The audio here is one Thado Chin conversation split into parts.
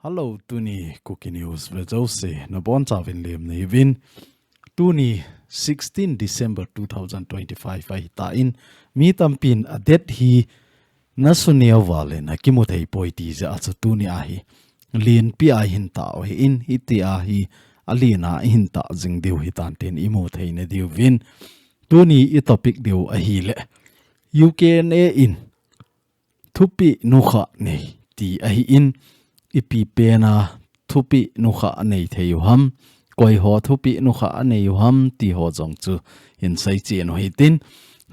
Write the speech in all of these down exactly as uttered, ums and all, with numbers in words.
Hello, tuni Kuki News ve jouse nabonchauvin lemna hiuvin. Tuni sixteen December two thousand twenty-five ahitan, mi tampin a date hi nasuneo vale nakimu theipoi ti jeh a chu tuni ahi lenpi a ihin tah u ahin, hitia hi alen a ihin tah jing diu hitan tin imu theina diuvin. Tuni i topic diu ahile U K N A in thupeh nukhah nei ti ahin, ipi pena thupeh nukhah nei thei u ham, koiho thupeh nukhah anei u ham ti ho jong chu hin seichen u hitin.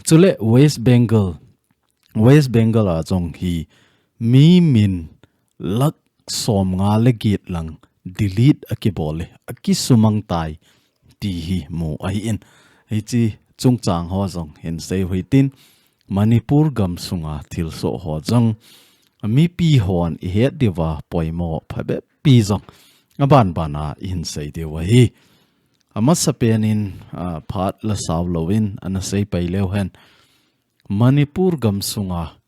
Chule West Bengal, West Bengal a jong hi mi min lakh somnga le get lang delete akibol e, akisumang tai ti hi mu ahin. Hiche chungchang ho jong hin sei u hitin, Manipur gamsunga thilsoh ho jong mipi hon ihet diuva poimo phabep pi jong abanbana ihin sei diu ahi. Amasapen in, ah, phat la sao louvin ana sei pai leu hen, Manipur gamsunga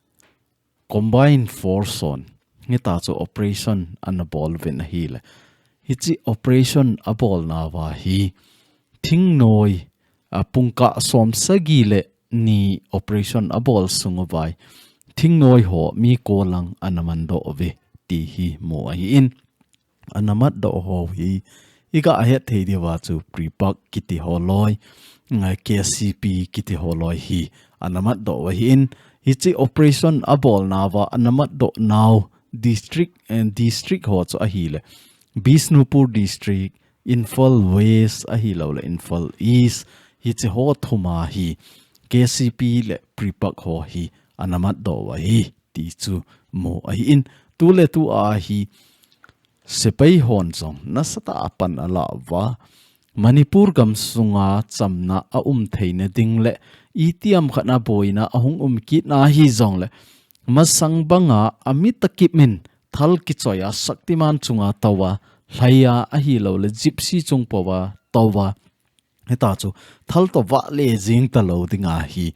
Combined Force hon hitia chu operation ana bol uvin ahile, hiche operation abolnauva hi thingnoi, ah, pungkah somsagi le ni operation abol sung uva hi thingnoi ho mi ko lang ana mandoh uve ti hi mu ahin. Ana matdoh ho hi iga het thei diuva chu PREPAK kiti ho loi, ngai K C P kiti ho loi hi ana matdoh u ahin, hiche operation abolnauva ana matdoh nau district, eh, district ho chu ahile Bishnupur District, Imphal West ahilouleh Imphal East, hiche ho thuma hi K C P le PREPAK ho hi ana matdoh u ahi ti chu mu ahin. Tuletua hi sepai hon jong nasatah a pan ala uva, Manipur gamsunga chamna aum theina ding le itiham khat a boina ahung um kitna hijongle, masang banga amitakip in thal kichoi a Shaktiman chunga touva, lhaiya ahilouleh Gypsy chung pouva touva, hitia chu thal toh vahle jing talou dinga hi,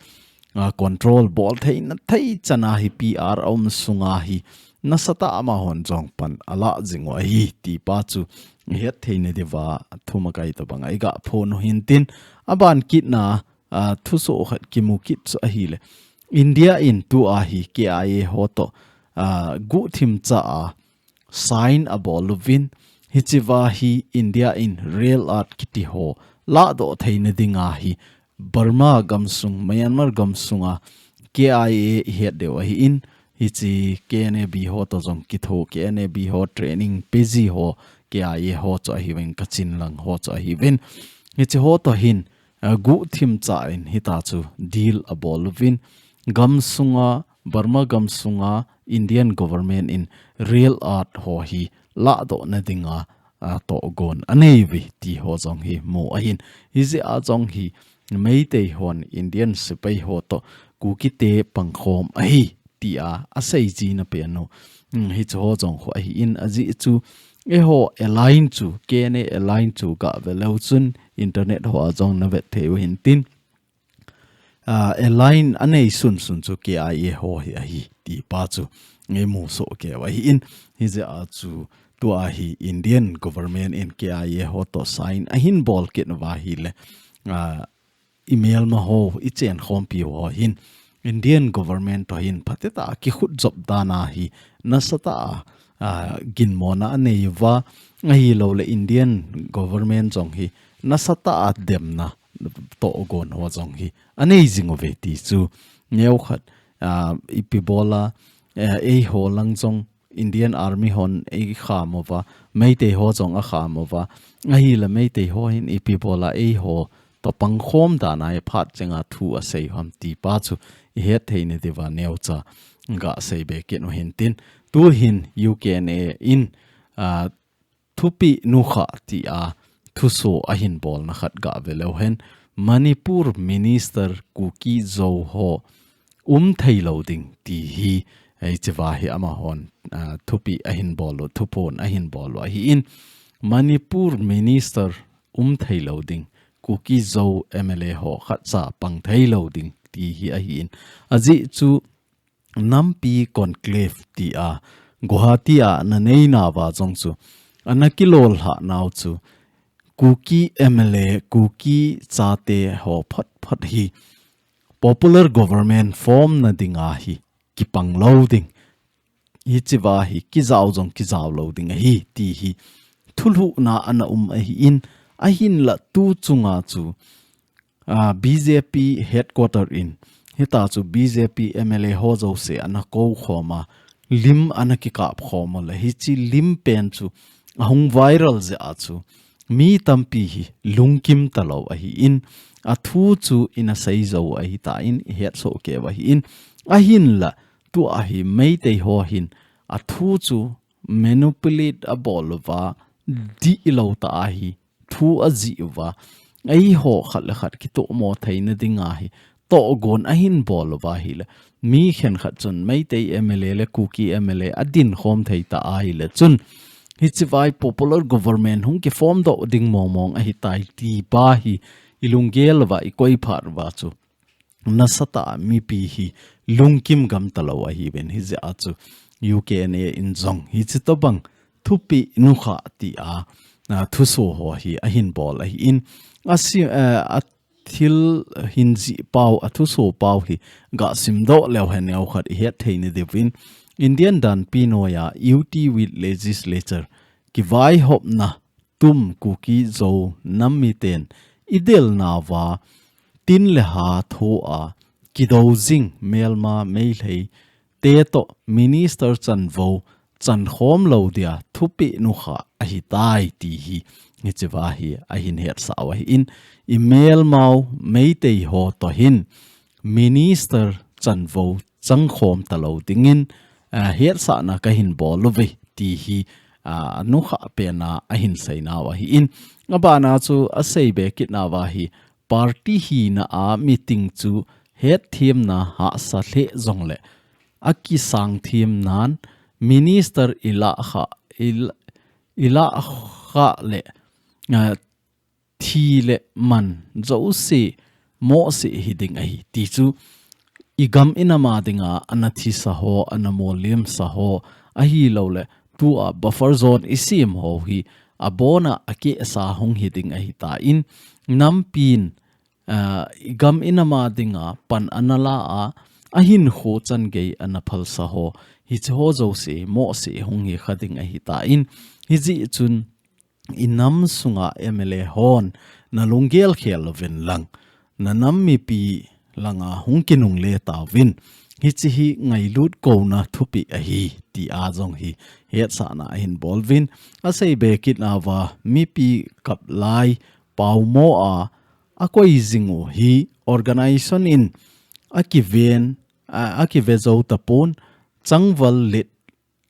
ah, control bol theina thei chana hi P R aum sunga hi nasatah a amahon jong pan ala jing u ahi ti pa chu ihet theina diuva thumakai tobanga iga phon u hintin, aban kitna, ah, thusoh khat kimu kit chu ahile, India in tua hi K I A ho toh, ah, guhthim cha a sign abol uvin, hichea hi India in rare earth kiti ho lahdoh theina dinga hi Burma gamsung, Myanmar gamsunga K I A ihet diu ahin, hiche K N A B ho toh jong kitho, K N A B ho training peji ho, K I A ho chu ahiuvin, Kachin lang ho chu ahiuvin. Hiche ho toh hin, ah, guhthim cha in hitia chu deal abol uvin, gamsunga, Burma gamsunga Indian government in rare earth ho hi lahdohna dinga, ah, tohgon anei uve ti ho jong hi mu ahin. Hijeh a jong hi Meitei hon Indian sepai ho toh Kukite pangkhom ahi tia asei jina pen u. Hmm, hiche ho jong khu ahin, ajeh chu eiho align chu, K N A align chu gah ve leu chun internet ho a jong na vet thei u hintin, ah, align anei sunsun chu K I A ho hi ahi ti pa chu imu soh kei u ahin. Hijeh a chu tua hi Indian government in K I A ho toh sign ahin bol kit uva ahile, ah, imelma ho, ichenkhompi ho hin Indian government toh hin phatetah a kikhutjop dan a hi nasatah a, ah, ginmona anei uva, ahilouleh Indian government jong hi nasatah a demna tohgon ho jong hi anei jing uve ti chu neokhat, ah, ipi bola, eh, eiho lang jong Indian Army hon eikham uva, Meitei ho jong akham uva, ahile Meitei ho hin ipi bola eiho toh pangkhom dan a hi phat chenga thu asei u ham ti pa chu ihet theina diuva neocha gah sei be kit u hintin. Tu hin U K N A in, ah, thupeh nukhah tia thusoh ahin bolna khat gah ve leu hen, Manipur Minister Kuki Zo ho um thei lou ding ti hi, hichea hi amahon, ah, thupeh ahin bol u, thuphon ahin bol u ahin, Manipur Minister um thei lou ding, Kuki Zo M L A ho khatcha pang thei lou ding ti hi ahi in. Ajeh chu nampi conclave ti a Guwahati a ana nei nauva jong chu ana kilolhah nau chu Kuki M L A, Kuki chate ho phot phot hi popular government form na dinga hi kipang lou ding. Hichea hi kijao jong kijao lou ding ahi ti hi thulhuhna ana um ahi in, ahinla tu chunga chu a, B J P headquarter in, hita chu B J P M L A ho jouse ana kou khom a, lim ana kikap khom a le, hiche lim pen chu ahung viral jeh a chu mi tampi hi lungkim talou ahi in, athu chu ina sei jou ahi tan, ihet soh kei u ahi in, ahinla tua hi Meitei ho hin athu chu manipulate abol uva, dihlou tah a hi thu ajih uva, eiho khat le khat kitohmo theina dinga hi tohgon ahin bol uva ahile, mi khenkhat chun Meitei M L A le Kuki M L A adin khom thei ta ahile chun, hichea hi popular government hung kiform doh ding mong mong ahitai ti pa hi ilunggel uva ikoi phat uva chu nasatah a mipi hi lungkim gam talou ahiuvin, hijeh a chu U K N A in jong hiche tobang thupeh nukhah ti a, a, thuso ho hi ahin bol ahi in, asi, eh, athil hin jih pau, athuso pau hi gasim doh leu hen neokhat ihet thei nadiuvin, Indian danpi noiya U T with legislature kivaihopna tum Kuki Zo nam miten idel nauva tin le ha thoa kidou jing melma Meitei te toh minister chanvo chankhom lou dia thupeh nukhah ahitai ti hi hichea hi ahin hetsah u ahi in, imelmau Meitei ho toh hin minister chanvo changkhom talou dingin, a, hetsahna kahin bol uve ti hi, a, nukhah pena ahin seinau ahi in, abana chu asei be kit nauva hi party hina a meeting chu hetthemna hahsa lheh jongle akisang themnan minister ilah kha, il-, ilah kha le, a, thi le man jouse mohseh hiding ahi ti chu igam inam a dinga ana thisa ho, ana molliamsa ho, ahilouleh tua buffer zone isem ho hi abona akehsa hung hiding ahitan, nampin, a, igam inam a dinga pan ana la a, ahinkho changei ana phalsa ho, hiche ho jouse mohseh hung hikha ding ahitan, hijeh chun inam sunga M L A hon nalunggel khel uvin lang, nanam mipi langa hung kinungle tauvin, hiche hi ngailut kouna thupeh ahi ti a jong hi hetsahna ahin bol uvin, asei be kit nauva mipi kap lai paumo a akoi jing u hi organization in akiven, a, akive jou tapon, changval let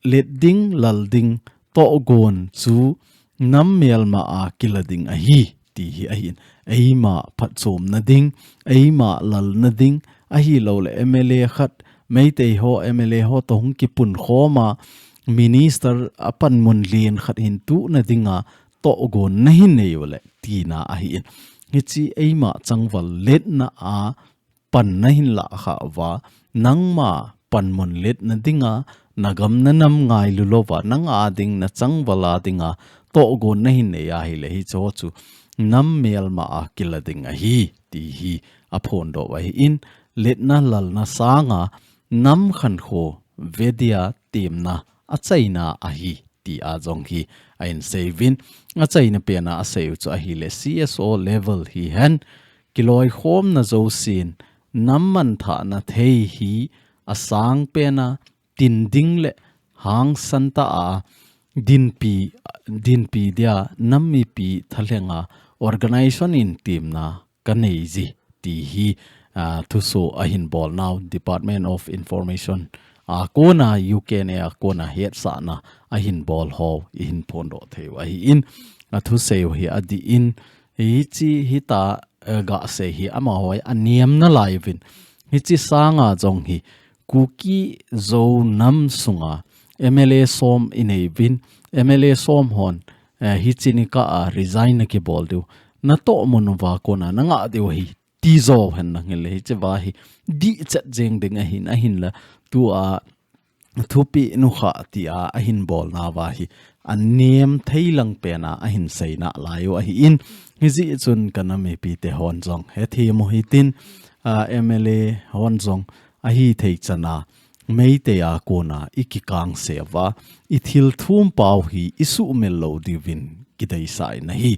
let ding, lal ding, tohgon chu nam melma a kila ding ahi, ti hi ahin. Eima phatchomna ding, eima lalna ding, ahilouleh M L A khat, Meitei ho M L A ho toh hung kipunkhom a, minister a panmun len khat hin tuhna dinga tohgon nahin nei uleh, tina ahin. Hiche eima changval letna a pan nahin lah khah uva, nangma panmun letna dinga, nagam nanam ngailu louva, nang a ding, nachangval a dinga tohgon nahin nei ahile, hiche ho chu nam melma a kila ding ahi, ti hi aphondoh u ahi in, letna lalna sanga nam khankho ve dia temna achaina ahi, ti a jong hi ahin sei uvin, achaina pena asei u chu ahile C S O level hihen, kiloikhomna jousen nam manthahna thei hi asang pena tin ding le hangsan tah a dinpi, dinpi dia nam mipi thalhenga organization in temna kanei ji, ti hi, a, thuso ahin bolnau Department of Information a kona, U K N A a kona hetsahna ahin bol ho ihin phondoh thei u ahi in, athusei u hi adih in, hiche hita, eh, gasei hi amaho hi aniam nalai uvin. Hiche sanga jong hi Kuki Zo nam sunga M L A som inei uvin, M L A som hon, eh, hiche nikah a resign nakibol diu, natoh mun uva kona nangah diu ahi, tijo hen lang hile, hiche va hi dih chet jeng ding ahin, ahinla tua thupi nukha tia ahin bolna va hi anem thei lang pena ahin seina lai u ahin, hijeh chun ka nam mipite hon jong hethem u hitin, a, M L A hon jong ahi thei chana Meitei a kona i kikang se uva, i thil thum pau hi i suhmil lou diuvin kideisah in ahi.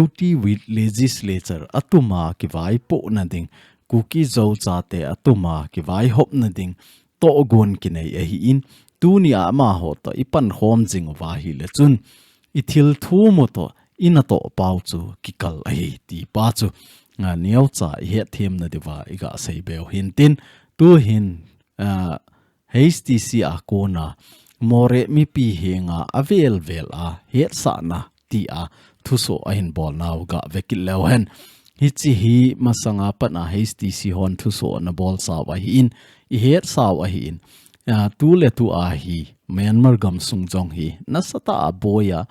U T with legislature atuma kivaipohna ding, Kuki Zo chate atuma kivaihopna ding, tohgon kinei ahin, tuni a amaho toh i pankhom jing uva ahile chun, i thil thum u toh i natoh pau chu kikal ahi ti pa chu, a, neocha i hetthemna diuva i gasei beu hintin, tuhin, a, H T C a kona Moreh mipi henga avel vel a hetsahna tia thuso ahin bolnau gave kit leu hen. Hiche hi masanga pat a H T C hon thuso ana bolsau ahin, i hetsau ahin, a, tuletu a hi Myanmar gamsung jong hi nasatah a boi a,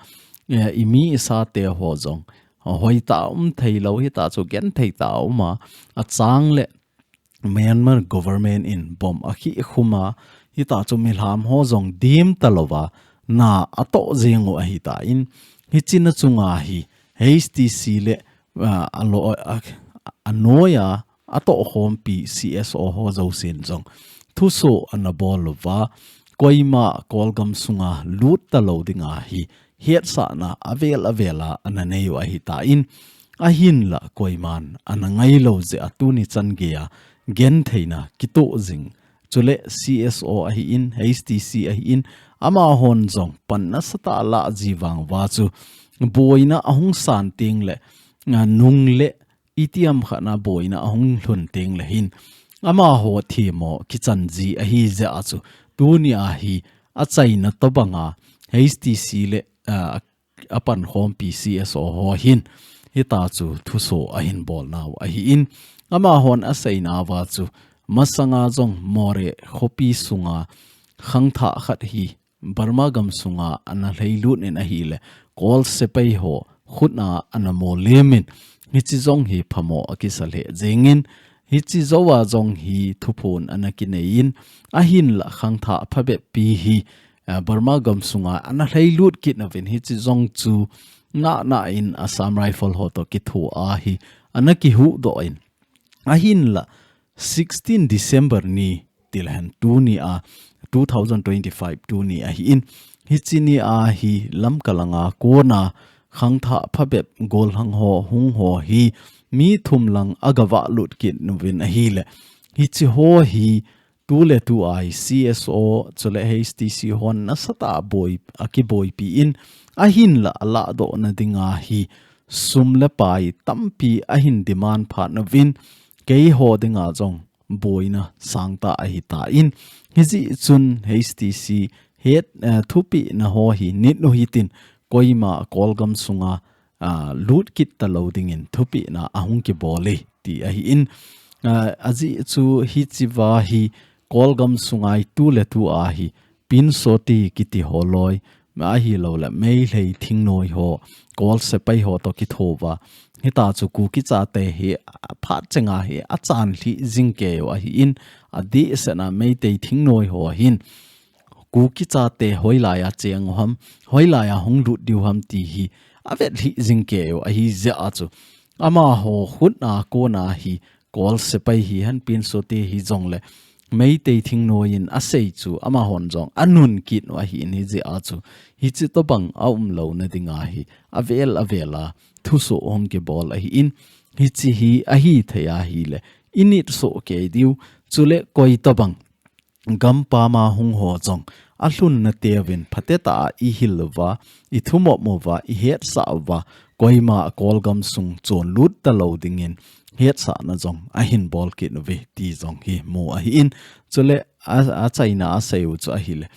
e, i mi i sate ho jong hoitah a um thei lou, hitah chu genthei tah a um a, achang le Myanmar government in bomb akhikhum a, hitah chu milham ho jong dim talouva na atoh jeng u ahitan, hiche na chunga hi H T C le, a, alo-, a, anoiya atohkhompi C S O ho jousen jong thuso ana bol uva, koima Kawlgam sunga lut talou dinga hi hetsahna avel avel a ana nei u ahitan, ahinla koiman ana ngailou jeh a tuni chan geiya gentheina kitoh jing, chule C S O ahin, H T C ahin, amahon jong pan nasatah a lah ji vang uva chu boina ahung san teng le, a, nung le itiham khat na boina ahung lhun teng le hin, amaho themmo kichan ji ahi jeh a chu, tuni a hi achaina tobanga H T C le, a, apankhompi C S O ho hin hitah chu thuso ahin bolnau ahin, amahon aseinauva chu, masanga jong Moreh khopi sunga khangthah khat hi Burma gam sunga ana lhailut in ahile, Kawl sepai ho khut a ana molem in, hiche jong hi phamo akisa lheh jengin, hiche jouva jong hi thuphon ana kinei in, ahinla khangthah phabep pi hi, a, Burma gam sunga ana lhailut kit nauvin, hiche jong chu nana in Assam Rifle ho toh kitho a hi ana kihuhdoh in, ahinla sixteen December ni, tilehen tuni a, two thousand twenty-five tuni ahin, hiche ni a hi Lamka langa kona khangthah phabep gollhang ho hung ho hi mi thum lang agavah lut kit nauvin ahile, hiche ho hi tuletu a hi C S O chule H T C hon nasatah a boi, akiboipi in, ahinla alahdohna dinga hi sum le pai tampi ahin demand phat nauvin, keiho dinga jong boina sangtah ahitan, hijeh chun H T C het, eh, thupehna ho hi nit u hitin, koima Kawlgam sunga, ah, lut kit talou dingin thupehna ahung kibol e ti ahin, ah, ajeh chu hichea hi Kawlgam sunga hi tuletu a hi Pinsote kiti ho loi, ahilouleh Meitei thingnoi ho, Kawl sepai ho toh kithouva, hitah chu Kuki chate hi phat chenga hi achan lhih jing kei u ahin, adehsetna Meitei thingnoi ho hin Kuki chate hoilaiya cheng u ham, hoilaiya hung lut diu ham ti hi avet lhih jing kei u ahi jeh a chu, amaho khut a kona hi Kawl sepai hihen Pinsote hijongle Meitei thingnoi in asei chu amahon jong anun kit u ahin, hijeh a chu hiche tobang aumlouna dinga hi avel avel a thusoh hung kibol ahin, hiche hi ahithei ahile init soh kei diu, chule koi tobang gampam a hung ho jong alhunna teuvin phatetah a ihil uva, ithumop uva, ihetsah uva, koima Kawlgam sung chonlut talou dingin hetsahna jong ahin bol kit uve ti jong hi mu ahin, chule a, achaina a asei u chu ahile,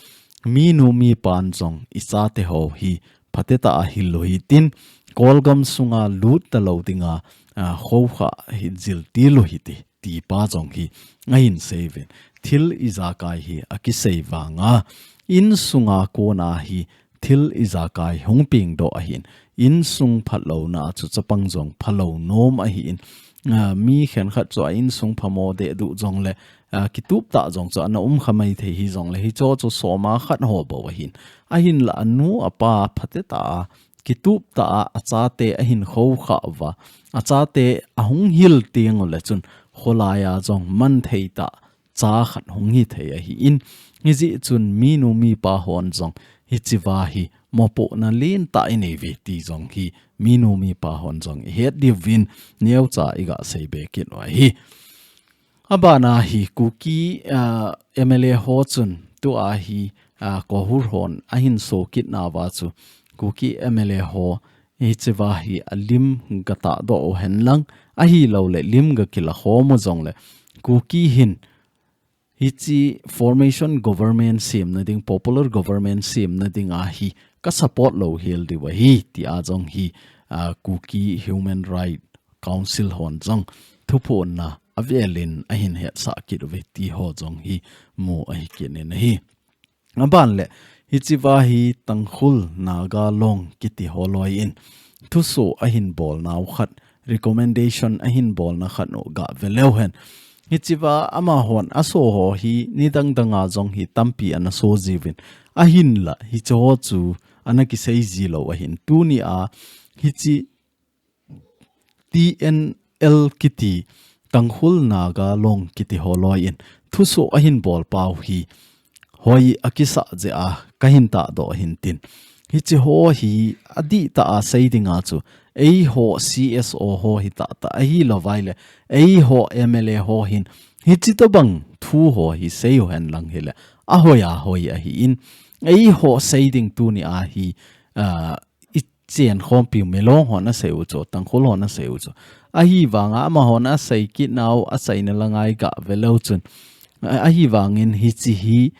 minu mipan jong ichate ho hi phatetah a hil u hitin, Kawlgam sunga lut talou dinga, a, khoukhah hi jil til u hite, ti pa jong hi ahin sei uvin. Thil ijakai hi akisei vanga, insunga kona hi thil ijakai hung pengdoh ahin, insung phatlouna a chu chapang jong phalou nom ahin, ah, mi khenkhat chu a insung phamo deh duh jongle, ah, kitup tah jong chu ana um kha mai thei hijongle, hicho chu soma khat ho bou ahin. Ahinla anu apa phatetah a, kitup tah a, achate ahin khoukhah uva, achate ahung hil teng ule chun, kholai a jong man thei tah, cha khat hung hithei ahin, hijeh chun minu mipa hon jong hichea hi mopohna lentah inei uve ti jong hi minu mipa hon jong ihet diuvin neocha iga seibe kit u ahi. Abana hi Kuki, ah, M L A ho chun tua hi, ah, Kohur hon ahin so kit nauva chu Kuki M L A ho hichea hi alim gatahdoh u henlang, ahilouleh lim gakila khom u jongle Kuki hin hiche formation government semna ding, popular government semna dinga hi ka support lou hel diu ahi, tia jong hi, ah, Kuki Human Right Council hon jong thuphonna avelin ahin hetsah kit uve ti ho jong hi mu ahi kit in ahi. Aban le, hichea hi Tangkhul Naga Long kiti ho loi in thuso ahin bolnau khat, recommendation ahin bolna khat u gave leu hen. Hichea amahon aso ho hi nidang danga jong hi tampi ana so jiuvin. Ahinla, hiche ho chu ana kisei ji lou ahin. Tunia, hiche T N L kiti Tangkhul Naga Long kiti ho loi in thuso ahin bol pau hi hoi akisah jeh a kahin tahdoh ahin tin. Hiche ho hi adihtah a sei dinga chu eiho C S O ho hitahtah ahilouvai le eiho M L A ho hin hiche tobang thu ho hi sei u henlang hile ahoi ahoi ahin. Eiho sei ding tunia hi, ah, ichen khompiu Milong hon asei u chu, Tangkhul hon asei u chu. Ahivanga amahon asei kit nau, aseina langa igave leu chun. A-, ahivangin hiche hi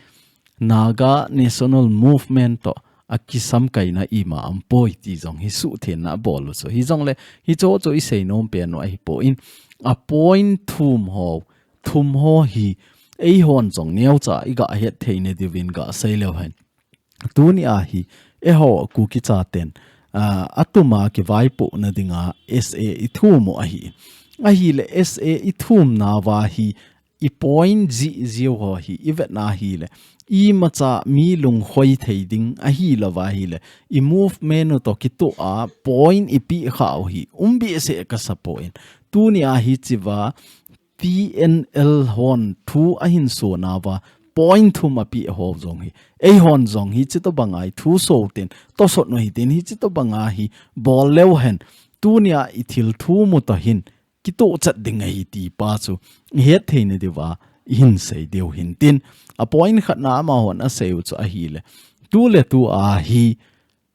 Naga National Movement toh akisamkaina ima aumpoi ti jong hi suhthengna abol u chu. Hijongle, hiche ho chu isei nom pen u ahipoi. A point thum ho, thum ho hi eihon jong neocha iga hetthei na diuvin gasei leu hen. Tunia hi, eiho Kuki chaten, ah, atuma kivaipohna dinga S A ithum u ahi. Ahile S A ithum nauva hi, i point jih jiu ho hi, ivet na hile, imacha mi lungkhoi thei ding ahilouva hile, i movement u toh kitoh a point ipeh khau hi, um behseh kasa poi. Tunia hichea, T N L hon thu ahin so nauva, point thum apeh ho jong hi. Eihon jong hiche tobanga hi thu so u tin, tosot u hitin hiche tobanga hi bol leu hen. Tunia ithil thum u toh hin, kitoh chat ding ahi ti pa chu, ihetthei na diuva, ihin sei diu hin tin. A point khatna amahon asei u chu ahile. Tuletua hi,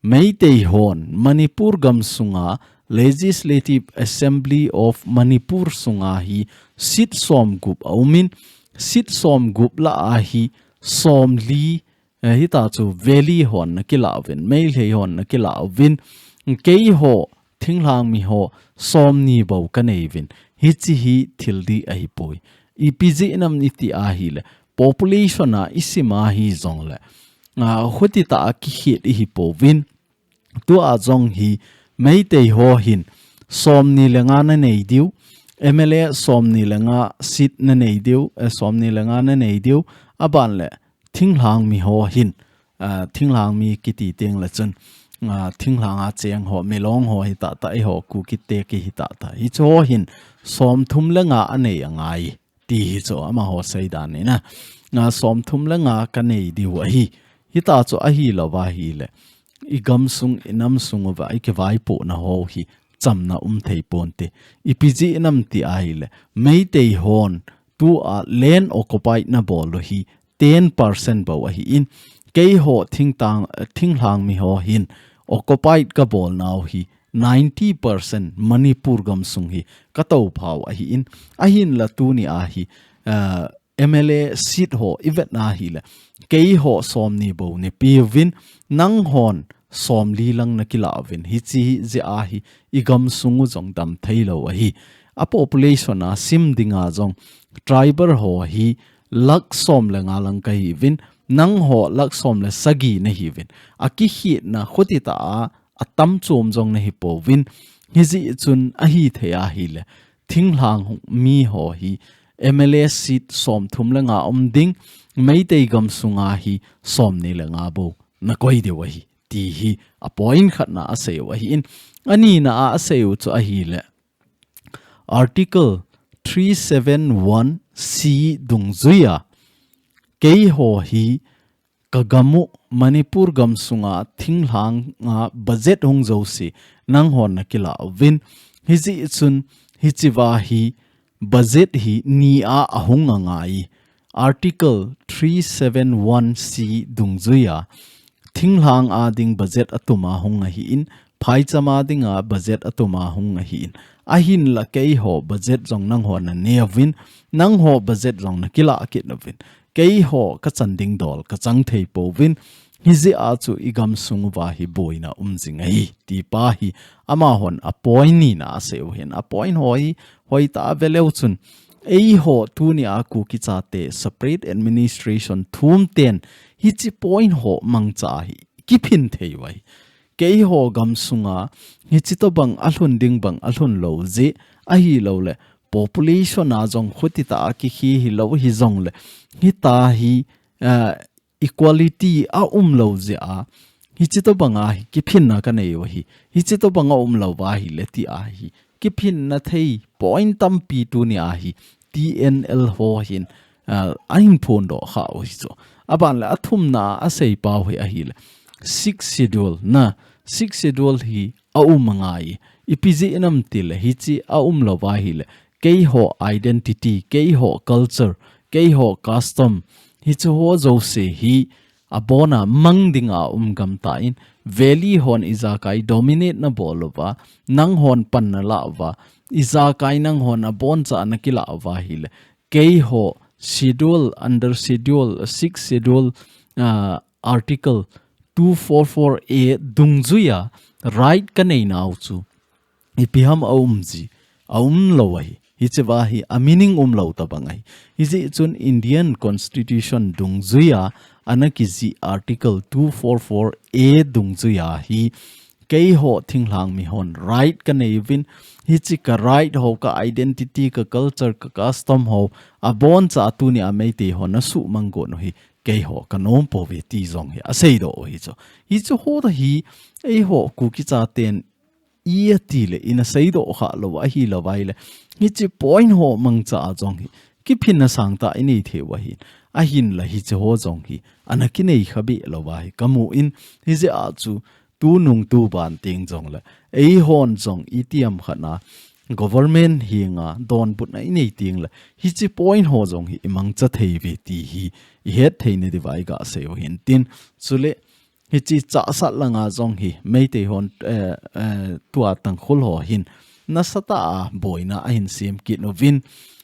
Meitei hon Manipur gamsunga Legislative Assembly of Manipur sunga hi seat somgup aumin, seat somgup lah a hi somli, eh, hitachu Valley hon ana kilah uvin, Meitei hon ana kilah uvin, keiho thinglhang mi ho somni bou kanei uvin, hiche hi thil dih ahipoi. Ipi jeh ham iti ahile, population a isim ahi jongle, ah, khutitah a kikhit ihi pouvin. Tua jong hi Meitei ho hin somni le nga nanei diu, M L A somni le nga seat nanei diu, eh, somni le nga nanei diu, aban le thinglhang mi ho hin, ah, thinglhang mi kiti teng le chun, ah, thinglhang a cheng ho, Milong ho hitahtah, eiho Kuki te kihitahtah. Hiche ho hin somthum le nga anei angai. Ti hi chu amaho seidan in a. Nga somthum le nga kanei diu ahi. Hitachu ahilouva hile, igamsung, inamsung uva ikivaipohna ho hi chamna umthei ponte. Ipi jeh ham ti ahile, Meitei hon tua land occupy nabol u hi ten percent bou ahin, keiho thingtang, thinglhang mi ho hin occupied kabol nau hi ninety percent Manipur gamsung hi katophau ahin, ahinla tunia hi, ah, M L A seat ho ivet na hile, keiho somni bou neipeh uvin, nanghon somli lang nakilah uvin, hiche jeh a hi igamsung u jong damthei lou ahi. A population a sim dinga jong tribal ho hi lakh som le nga lang kahiuvin, nangho lakh som le sagi nahiuvin. Akikhitna khutitah a, atam chom jong nahi pouvin. Hijeh chun ahithei ahile, thinglhang mi ho hi M L A seat som thum le nga um ding, Meitei gam sunga hi som ni le nga bou na koi diu ahi, ti hi a point khatna a sei u ahi in. A nina a a sei u chu ahi le, Article three seven one C dungjuia keiho hi ka gam u Manipur gam sunga thinglhang a budget hung jouse nang hon na kila uvin. Hijeh chun hichea hi budget hi ni a a hung a ngai. Article three seven one C dungjuia thinglhang a ding budget a tuma hung ahi in, phaicham a dinga budget a tuma hung ahi in. Ahinla keiho budget jong nang hon na ne uvin, nang ho budget jong na kila kit uvin. Keiho ka chan ding dol ka chang thei pouvin, hijeh a chu i gam sung uva hi boina um jing ahi, ti pa hi ama hon a point nina a sei u hin. A point ho hi hoitah a ve leu chun, eiho tunia Kuki chate separate administration thum ten hiche point ho mangcha hi kiphin thei u ahi. Keiho gam sunga hiche tobang a lhun ding bang a lhun lou jeh ahilou le, population a jong khuti tah a kikhi hilou hijongle, hitia hi, ah, equality a um lou jeh a, hiche tobang a hi kiphinna ka nei u ahi, hiche tobang a um lou va ahile ti a hi kiphinna thei point tampi tunia hi T N L ho hin, ah, a hin phondoh kha u hi chu. A ban le a thumna a sei pau hi ahile, Sixth Schedule na, Sixth Schedule hi a um a ngai. Ipi jeh ham itile hiche a um lou va ahile, keiho identity, keiho culture, keiho custom, hiche ho jouse hi abon a mang dinga um gam tan, Valley hon ijakai dominate na bol uva, nang hon pan na la uva, ijakai nang hon abon cha na kila uva ahile, keiho schedule, under schedule, sixth schedule, ah, article two four four A dungjuia right ka nei nau chu ipi ham a um ji, a um lou ahi. Hichea hi a meaning um lou tobang ahi. Hijeh chun Indian Constitution dungjuia ana kijih Article two four four A dungjuia hi keiho thinglhang mi hon right ka nei uvin, hiche ka right ho, ka identity, ka culture, ka custom ho abon cha tunia Meitei hon na suhmang got u hi keiho ka nom pouve ti jong hi a seidoh u hi chu. Hiche ho hi eiho Kuki chaten i ati le, i na seidoh kha lou ahilou vai le, hiche point ho mangcha a jong hi kiphinna sangtah i nei thei u ahin. Ahinla hiche ho jong hi ana kinei kha be lou va hi ka mu in, hijeh a chu tunung tuban teng jong le, eihon jong itiham khat na government henga donbutna i nei teng le, hiche point ho jong hi i mangcha thei uve ti hi i het thei na diuva i ga sei u hin tin. Chule, hiche Chassad langa jong hi Meitei hon, eh, eh, tua Tangkhul ho hin nasatah a boina ahin sem kit uvin,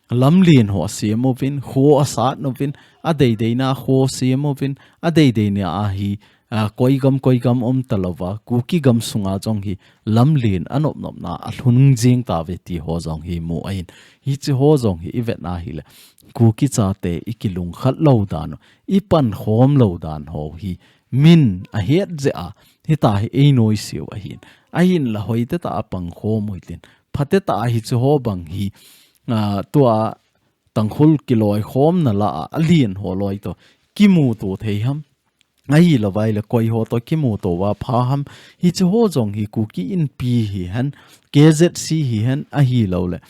lamlen ho asem uvin, kho asat uvin, adeideina kho sem uvin, adeideina a hi, ah, koi gam, koi gam um talouva, Kuki gam sunga jong hi lamlen anop nopna alhung jing tauve ti ho jong hi mu ahin. Hiche ho jong hi i vet na hile, Kuki chate i kilungkhat lou dan u, i pankhom lou dan ho hi min a het jeh a, hitia hi ei noise u ahin. Ahinla hoitah a pangkhom u hitin. Phatah a hiche ho bang hi, ah, tua Tangkhul kiloikhomna lah a, alen ho loi toh kimuto thei ham. Ahilou vai le koi ho toh kimuto uva pha ham. Hiche ho jong hi Kuki Inpi hihen, K Z C hihen, ahilou le,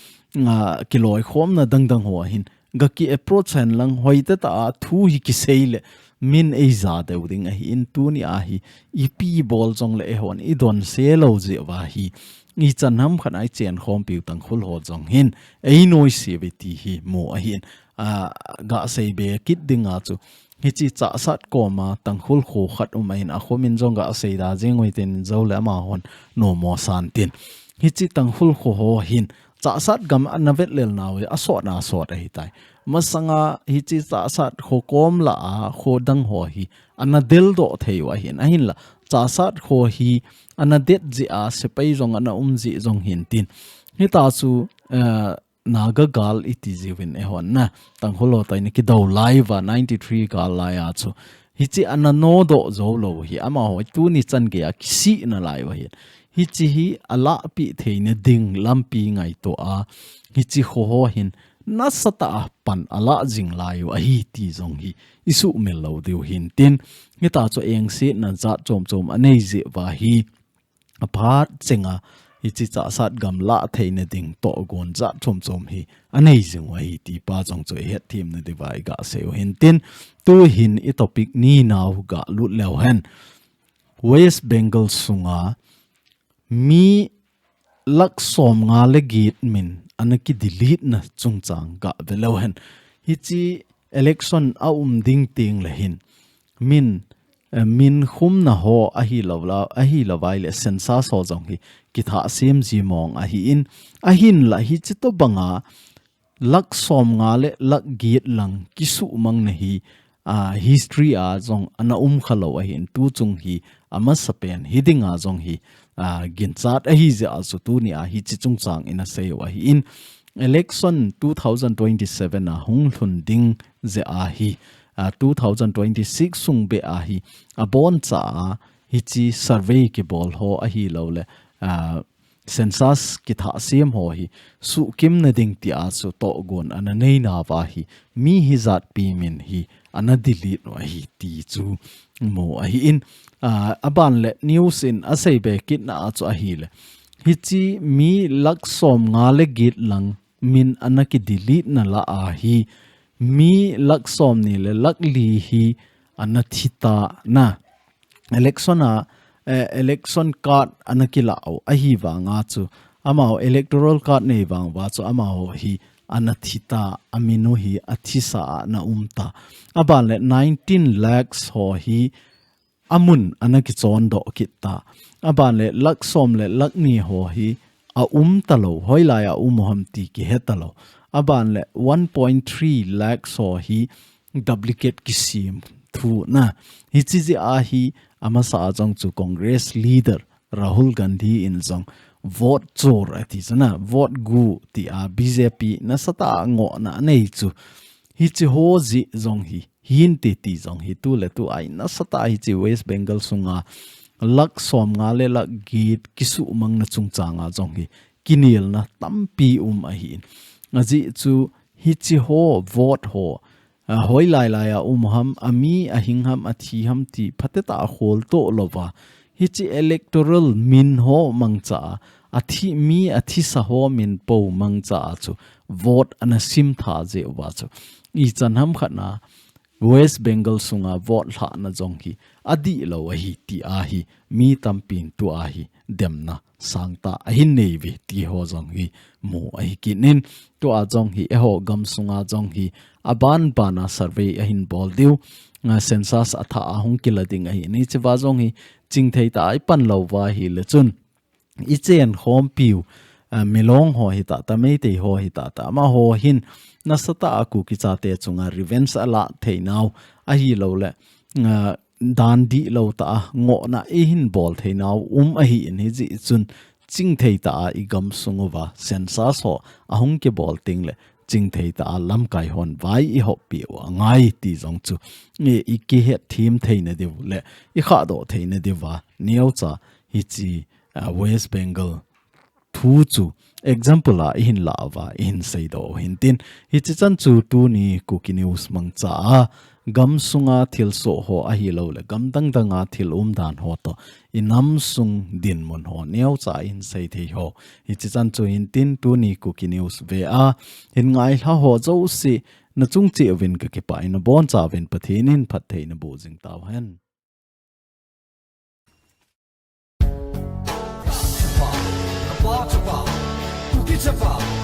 ah, kiloikhomna dangdang ho ahin ga ki approach hen lang, hoitah a thu hi kisei le min ei ja deu ding ahin. Tunia hi ipi bol jong le eihon i donse lou jeh uva hi, ichan ham khat a i chenkhompiu Tangkhul ho jong hin ei noise uve ti hi mu ahin. Ah, ga sei be kit dinga chu, hiche Chassad koma Tangkhul kho khat um ahin, akho min jong ga sei da jing u hitin, jou le amahon nomo san tin. Hiche Tangkhul kho ho hin Chassad gam ana vet lel nau hi asotna asot ahitai. Masanga hiche Chassad kho kom lah a kho dang ho hi ana deldoh thei u ahin. Ahinla Chassad kho hi ana det jeh a sepai jong ana um jeh jong hin tin. Hitia chu, eh, Naga gal i ti jiuvin eihon na, Tangkhul ho toh i na kidou lai uva, ninety three gal lai a chu. Hiche ana nodoh jou lou hi, amaho tuni chan gei a kisih nalai u ahin. hiche hi alahpeh theina ding lampi ngaito a, hiche kho ho hin nasatah a pan alah jing lai u ahi ti jong hi isuhmil lou diu hintin, hitachu engsetna jat chom chom anei jeh uva hi, aphat chenga hiche Chassad gam lah theina ding tohgon jat chom chom hi anei jing u ahi ti pa jong chu ihet themna diuva iga sei u hintin, tuhin i topic ni nau galut leu hen. West Bengal sunga mi lakh somnga le get min ana kidelete na chungchang gave leu hen. Hiche election aum ding tengle hin min, eh, min khumna ho ahilou la, ahilou vaile census ho jong hi kithah sem ji mong ahin, ahinla hiche tobanga lakh somnga le lakh get lang kisuhmang na hi, ah, history a jong ana um khalou ahin, tuchung hi amasapen hi dinga jong hi, ah, ginchat ahi jeh a chu tunia hiche chungchang ina sei u ahin, election two thousand twenty-seven a hung lhun ding jeh a hi, ah, two thousand twenty-six sung beh a hi aboncha a hiche survey kibol ho ahilouleh, ah, census kithah sem ho hi suhkimna ding tia chu tohgon ana nei nauva hi mi hijat pi min hi ana delete u ahi ti chu mu ahin, ah, aban le news in asei be kitna a chu ahile, hiche mi lakh somnga le get lang min ana kidelete na lah a hi mi lakh somni le lakh li hi ana thi tan a. Election a, eh, election card ana kilah u ahi vanga chu, amaho electoral card nei vang uva chu amaho hi ana thi ta, amin u hi athisa a ana um ta. Aban le nineteen lakhs ho hi amun ana kichon doh kit ta. Aban le lakh som le lakh ni ho hi aum talou, hoilai a um u ham ti kihe talou. Aban le one point three lakhs ho hi duplicate kisem thu na. Hiche jeh a hi amasa a jong chu Congress leader Rahul Gandhi in jong vote chor ati chu na, vote gu tia B J P nasatah a ngohna anei chu. Hiche ho jeh jong hi hinte ti jong hi tuletu a hi nasatah a hiche West Bengal sunga lakh somnga le lakh get kisuhmang na chungchang a jong hi kinelna tampi um ahin. Ajeh chu hiche ho vote ho, ah, hoilai lai a um u ham, ami ahing ham, athi ham ti phatecha a kholtoh louva, hiche electoral min ho mangcha a, athi mi, athisa ho min po mangcha a chu vote ana simtha jeh uva chu ichan ham khat na West Bengal sunga vote lhahna jong hi adihlou ahi tia hi mi tampin tua hi demna sangtah ahin nei uve ti ho jong hi mu ahi kit in, tua jong hi eiho gamsunga jong hi aban bana survey ahin bol diu, ah, census athah a hung kila ding ahin, hichea jong hi chingthei tah a ipan louva ahile chun ichen khompiu, ah, Milong ho hitah tah, Meitei ho hitah tah, amaho hin nasatah a Kuki chate chunga revenge alah theinau ahilouleh, ah, dan dihlou tah a ngohna eihin bol theinau um ahin, hijeh chun chingthei tah a igamsung uva census ho ahung kibol tengle chingthei tah a lamkai hon vai ihoppi u angai ti jong chu i, ikihet them theina diu le ikhahdoh theina diuva neocha hiche, ah, West Bengal thu chu example a ihin lah uva ihin seidoh u hintin, hiche chan chu tuni Kuki News mangcha a gamsunga thilsoh ho ahilouleh gam dang danga thil umdan ho toh inamsung dinmun ho neocha ihin seithei ho. Hiche chan chu hintin tuni Kuki News ve a hin ngailha ho jouse nachung cheh uvin kakipah in, nabonchauvin Pathen in phatthei naboh jing tauhen. Chapa, Chapa, Kuki Chapa.